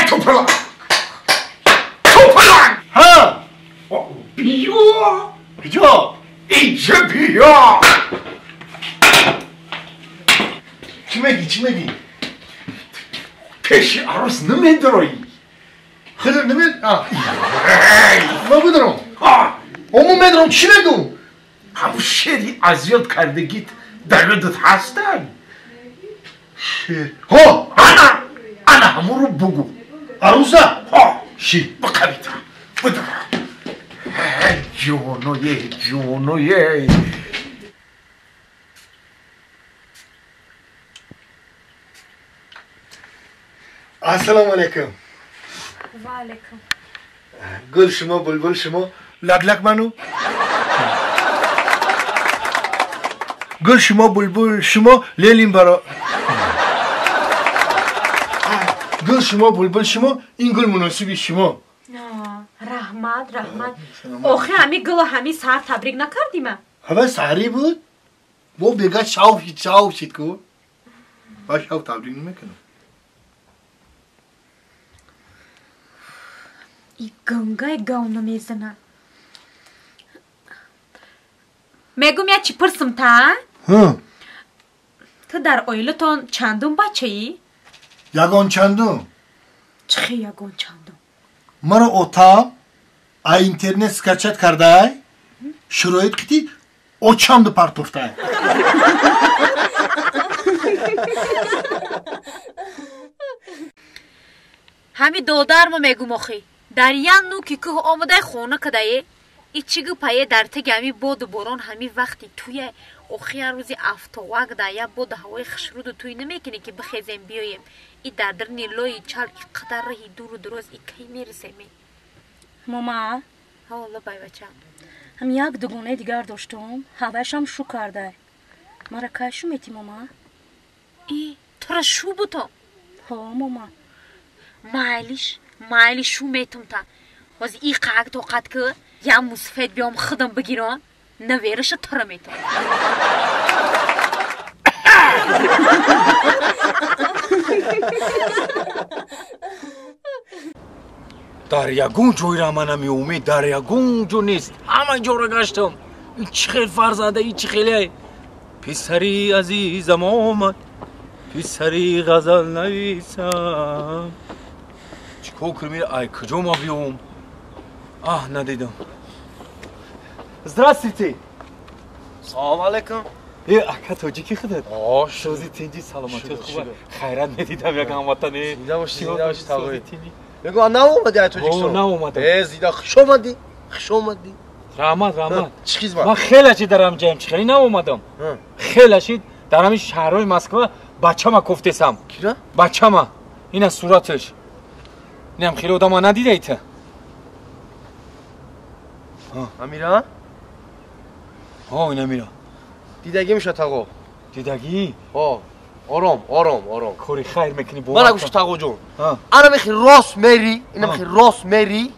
Топаланг! Топаланг! Ҳа! Биё! Куҷо? Инҷа биё! Чӣ мегӣ, чӣ мегӣ? Пеши арӯс намедароӣ. Худо намед... Ма бударом. Ому медаром, чӣ мегӯм? Ҳамун шеъри азёд кардагит дар ёдат ҳастай? Шеър? Ҳо! Ана! Ана ҳамонро бугӯ. Арӯса? Ҳо! Ши. Биқавита. Бидара. Ҷоное, ҷоное. Ассалому алайкум. Ва алайкум. Гул шумо, булбул шумо, лаклак ману. Гул шумо, булбул шумо, лелим баро. Гул шумо, булбул шумо, ин гул муносиби шумо. Раҳмат, раҳмат. Охи ҳами гула ҳами саҳар табрик накардима? Ҳава саҳарӣ буд? Бо бега шав шид, шав шид ку. Ба шав табрик намекунам. И гангай гавна мезана. Мегум я чӣ пурсам та? Ту дар оилатон чандум бачаӣ? Ягон чандум. Чӣ хел ягон чандум? Маро отам а интернет скачать кардай, шароит қити очамду партофтай. Ҳами додармо мегум охи. Дар як нуки кӯҳ омадай хона кадае, и чӣ гӯпае дар теги ҳами боду борон ҳами вақти туя охи як рӯзи афтовак да як боду ҳавои хушруду туй намекунӣ ки бихезем биёем. И дар дарни лои чал и қадар раҳи дуру дароз и кай мерасем? Мама? Ҳа, лабай бачам. Ҳам як дугонаи дигар доштум, ҳавайшам шу кардай. Мара кай шу метӣ, мама? И тура шу бутом? Ҳо, мама. Майлиш, майли шу метум та. Ҳозир и қак тоқат ки як мусфед биём худам бигирам, навераша тура метум. Дар ягон ҷойра ман намеумед, дар ягон ҷо нест. Ҳама ҷоро гаштам. Ин чӣ хел фарзанда, ин чӣ хеле? Писари азизам омад, писари ғазал нависам. Чӣ кор кунем? Ай куҷо ма биём? Аҳ, надидам. Здравствуйте. Салом алейкум. Э, ака тоҷики худат? Шози тинҷи, саломатият хуба. Хайрат медидам як ҳамватане. Зинда бошӣ, зинда бошӣ, тағои. Мегӯ, а наомадӣ ай Тоҷикистон? Наомадам. Э, зинда, хуш омадӣ, хуш омадӣ. Раҳмат, раҳмат. Чӣ хизмат? Ман хеле шид дар ҳамҷаем, чӣ хеле наомадам. Хеле шид дар ҳамин шаҳрҳои Москва бачама кофтесам. Кира? Бачама. Ина сураташ. Инам хеле одама надидаи ту? Амира? Ҳо, ин Амира. Дидагӣ меша тағо. Дидагӣ? Ҳо. Ором, ором, ором. Кори хайр мекунӣ бо. Мана гӯш тағо ҷон. Ана мехи рост мери, ина мехи рост мери.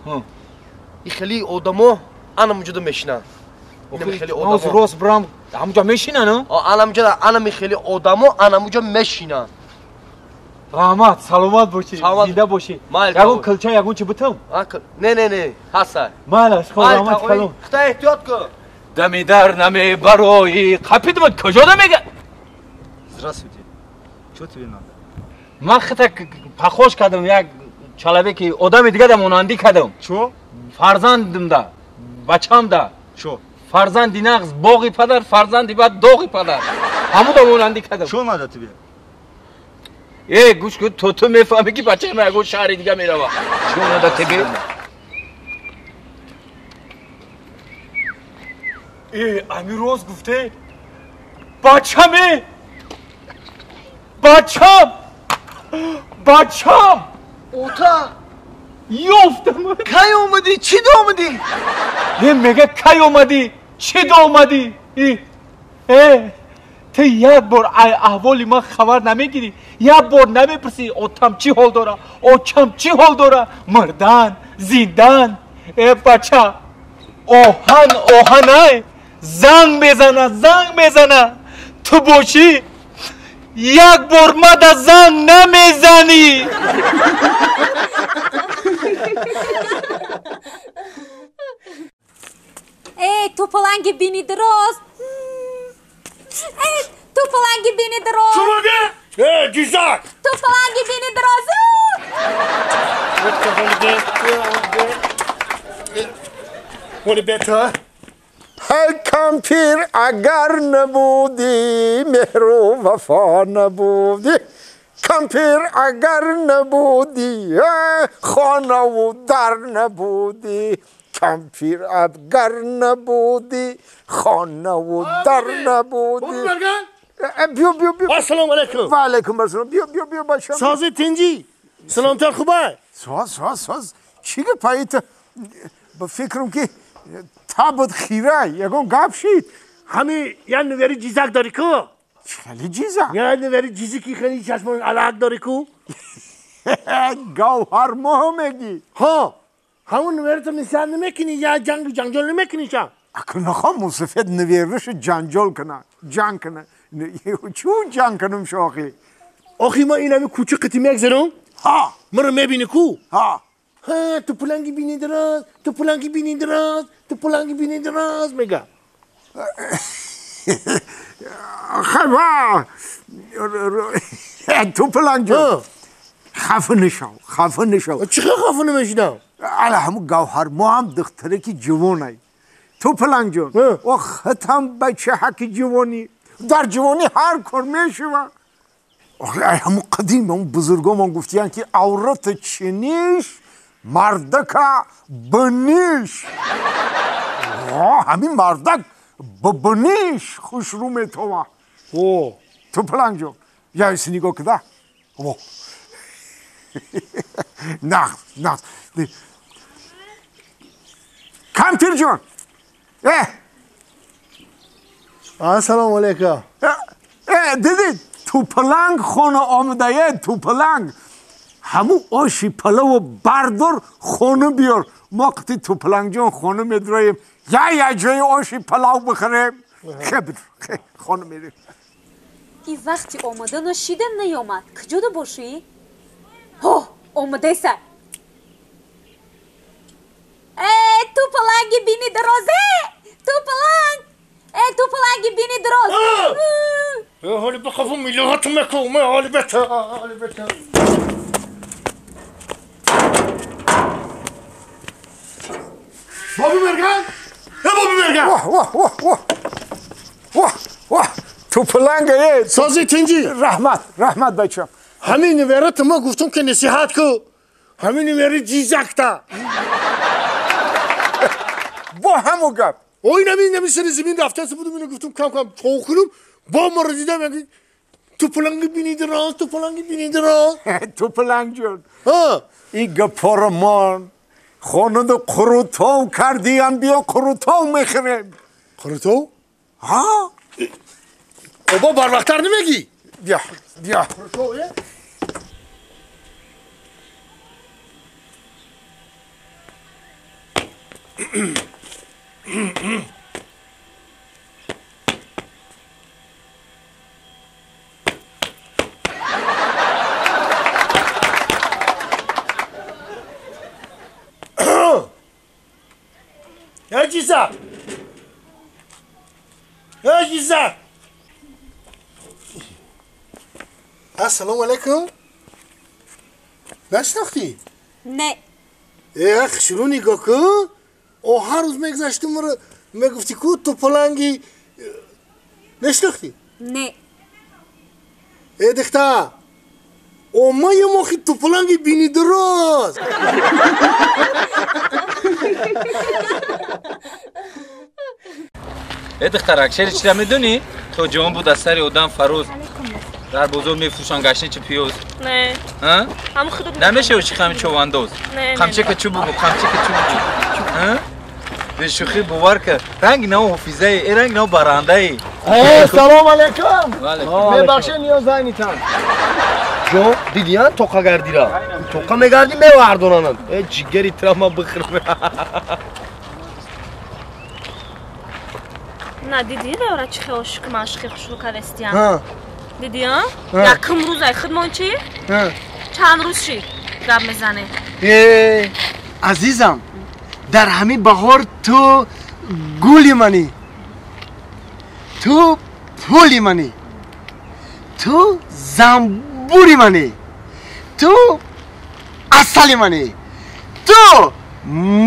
И хеле одамо ана муҷода мешинанд. Ина хеле одамо. Рост рост брам, ҳамуҷа мешинанд, а? Ана муҷода, ана хеле одамо, ана муҷа мешинанд. Раҳмат, саломат бошӣ, зинда бошӣ. Ягон килча, ягон чи бутам? Не, не, не, ҳастай. Майлаш, хоб, раҳмат калон. Худо эҳтиёт кун. Дами дар намебарои, қапидмат куҷода мега? Здравствуйте. Чё тебе надо? Ман хита пахош кардам як человеки, одами дига да монандӣ кардам. Чё? Фарзандимда, бачамда. Чё? Фарзанди нағз боғи падар, фарзанди бад доғи падар. Ҳамуда монандӣ кардам. Чё надо тебе? Э, гӯш кун, то ту мефаҳмӣ ки бачаи ман ягон шаҳри дига мерава. Чё надо тебе? Э, ами рост гуфте? Бачаме! Бачам! Бачам! Ота! Ёфтам! Кай омадӣ? Чӣ омадӣ? Э, мега кай омадӣ? Чӣ омадӣ? Э, ту як бор аҳволи ман хабар намегирӣ, як бор намепурсӣ отам чӣ ҳол дора, очам чӣ ҳол дора, мурдан, зиндан. Э, бача, оҳан оҳанай, занг мезана, занг мезана. Ту бошӣ як бор мада занг намезанӣ. Эй, ту паланги бини дроз. Эй, ту паланги бини дроз. Чӣ мегӣ? Эй, ҷизак! Ту паланги бини дроз. Ҳай кампир, агар набудӣ, меҳру вафо набудӣ. Кампир, агар набудӣ, хонаву дар набудӣ. Кампир, агар набудӣ, хонаву дар набудӣ. Биё, биё, биё. Ассалому алайкум. Ва алайкум ассалом. Биё, биё, биё, бачам. Сози тинҷӣ? Саломтар хубай? Соз, соз, соз. Чӣ гапаи ту? Ба фикрам ки табат хира, ягон гап шид. Ҳами як нувери ҷизак дорӣ ку? Хеле ҷизак? Як нувери ҷизи ки хеле чашмон алак дорӣ ку? Гавҳар моҳ мегӣ? Ҳо, ҳамун нуверито нисиҳат намекунӣ, я ҷангу ҷанҷол намекунӣ ша? Акл нахоҳ мусафед нуверишу ҷанҷол кана, ҷанг кана. Чун ҷанг кунам шохи? Охи ма ин ҳами кӯча қити мегзарам? Ҳа. Маро мебинӣ ку? Ҳа. Ҳа, ту пуланги бини дароз, ту пуланги бини дароз, ту пуланги бини дароз мега. Хафа! Ту пуланг ҷон. Хафа нашав, хафа нашав. Чӣ хафа намешидам? Ала ҳамун гавҳар мо ҳам духтараки ҷавонай. Ту пуланг ҷон, о хатам бачаҳаки ҷавонӣ. Дар ҷавонӣ ҳар кор мешава. Ҳамун қадим ҳамун бузургомон гуфтиянд ки аврата чиниш, мардака биниш. Ҳамин мардак биниш хушрӯ метова. Ту пуланг ҷон, яси нигоҳ куда. Нағз, нағз. Кампир ҷон. Ассалому алайкум. Дидӣ, тупаланг хона омадае, тупаланг. Ҳамун оши палаву бардор хона биёр. Мо қити тупалангҷон хона медроем. Я я ҷои оши палав бихӯрем. Хеб, хона мерем. И вақти омадану шидан наёмад. Куҷода бошӣ? Ҳо, омадеса. Э, тупаланги бини дарозе! Тупаланг! Э, тупаланги бини дароз! ҳоли бақафу миллиҳоту мекум, ҳоли бета, ҳоли бета. Боби Мерган? Э, Боби Мерган! Воҳ, воҳ, воҳ, воҳ. Воҳ, воҳ. Тупаланга, э. Сози тинҷӣ. Раҳмат, раҳмат, бачам. Ҳамин нуверато ма гуфтум ки насиҳат ку. Ҳамин нувери ҷизакта. Бо ҳамун гап. Ой, нами сари замин рафтаси будум, ино гуфтум кам кам чоқунум, бо маро дидам, яки тупаланги бини дароз, тупаланги бини дароз. Тупаланг ҷон. Ҳа. И гапоро мон. Хонада қурутов кардиям, биё қурутов мехӯрем. Қурутов? Ҳа. Обо барвақттар намегӣ? Биё, биё. Қурутов, э? Эй, ҷизак! Эй, ҷизак! Ассалому алайкум. Нашинохтӣ? Не. Э, хушрӯ нигоҳ кун. О, ҳар рӯз мегузашту маро мегуфтӣ ку тупаланги. Нашинохтӣ? Не. Э, духтар, о ма я мохи тупаланги бини дароз. Э, духтарак, шери чира медонӣ? То ҷавон буд аз сари одам фароз. Дар бозор мефурӯшанд гашничи пиёз. Не. Ҳа? Ҳамун худат Намешавӣ чи хами човандоз? Не, не. Қамчака чӯ бугу, қамчака чӯ бугу. Ҳа? Бешӯхӣ бовар кар. Ранги нав ҳофизае, э ранги нав барандае. Э, салом алайкум. Ва алайкум. Мебахшед, ниёз айнитан. Ҷон, дидиян тоқа гардира? Тоқа мегардӣ мевардонананд. Э, ҷигари тира ман бихӯрам. На, дидӣ веора чӣ хел ошиқи маъшуқи хушрӯ кардестиям? Ҳа. Дидӣ, а? Ҳа. Якум рӯз ай худмон чӣ? Ҳа. Чанд рӯз шид гап мезанем. Э, Азизам, дар ҳамин баҳор ту гули манӣ, ту пули манӣ, ту замбури манӣ, ту асали манӣ, ту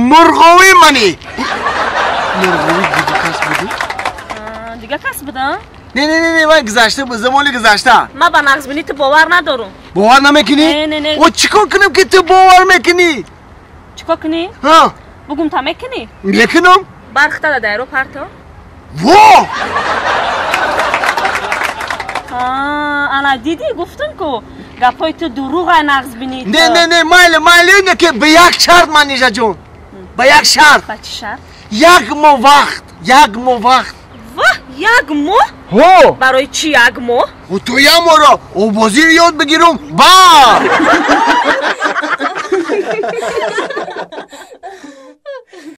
мурғовии манӣ. Мурғовӣ дига кас буду? Дига кас буда? Не, не, не, не, вай гузашта буд, замони гузашта. Ман ба нағзбинӣ ту бовар надорам. Бовар намекунӣ? Не, не, не. О, чӣ кор кунам, ки ту бовар мекунӣ? Чӣ кор кунӣ? Ҳа. Бугум та мекунӣ? Мекунам. Бархта да дайро парто. Во! Ана дидӣ, гуфтам ку гапҳои ту дурӯғай, нағзбинӣ. Не, не, не, майли, майли, не ки ба як шарт, Манижа ҷон. Ба як шарт. Ба чӣ шарт? Як моҳ вақт, як моҳ вақт. Ваҳ, як моҳ? Ҳо. Барои чӣ як моҳ? То як моҳро обозиро ёд бигирам, ба.